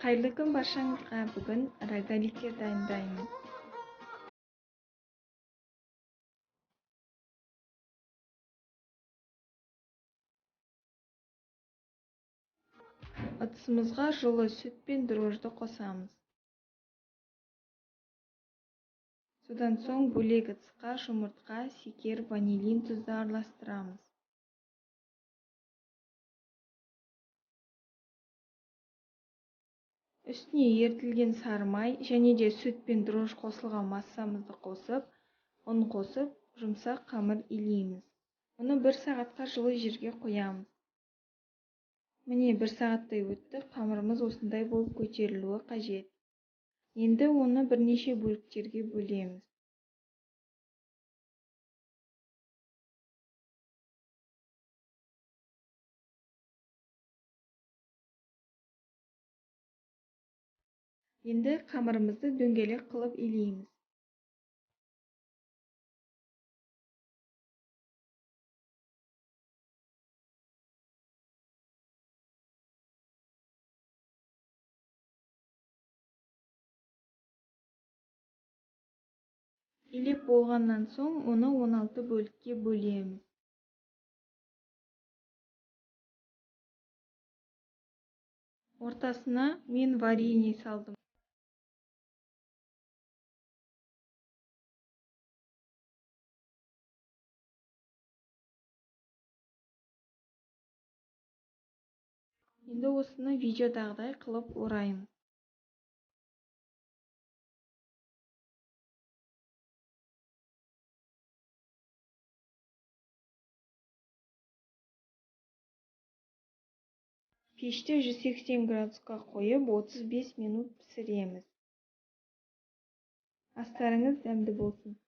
Қайырлы күн баршаңызға. Бүгін рогаликтер дайындаймын. Ыдысымызға жылы сүт пен дрожжды қосамыз. Содан соң бөлек ыдысқа жұмыртқа, шекер, ванилин, тұзды араластырамыз. Үстіне ерітілген сары май және де сүт пен дрожж қосылған массамызды қосып, ұн қосып, жұмсақ қамыр илейміз. Оны 1 сағатқа жылы жерге қоямыз. Міне 1 сағаттай өтті, қамырымыз осындай болып көтерілуі қажет. Енді оны бірнеше бөліктерге бөлеміз. Енді қамырымызды дөңгелек қылып илейміз. Илеп болғаннан соң оны 16 бөлікке бөлеміз. Ортасына мен варенье салдым. Енді осыны видеодағыдай қылып ораймыз. Пешті 180 градусқа қойып, 35 минут пісіреміз. Астарыңыз дәмді болсын.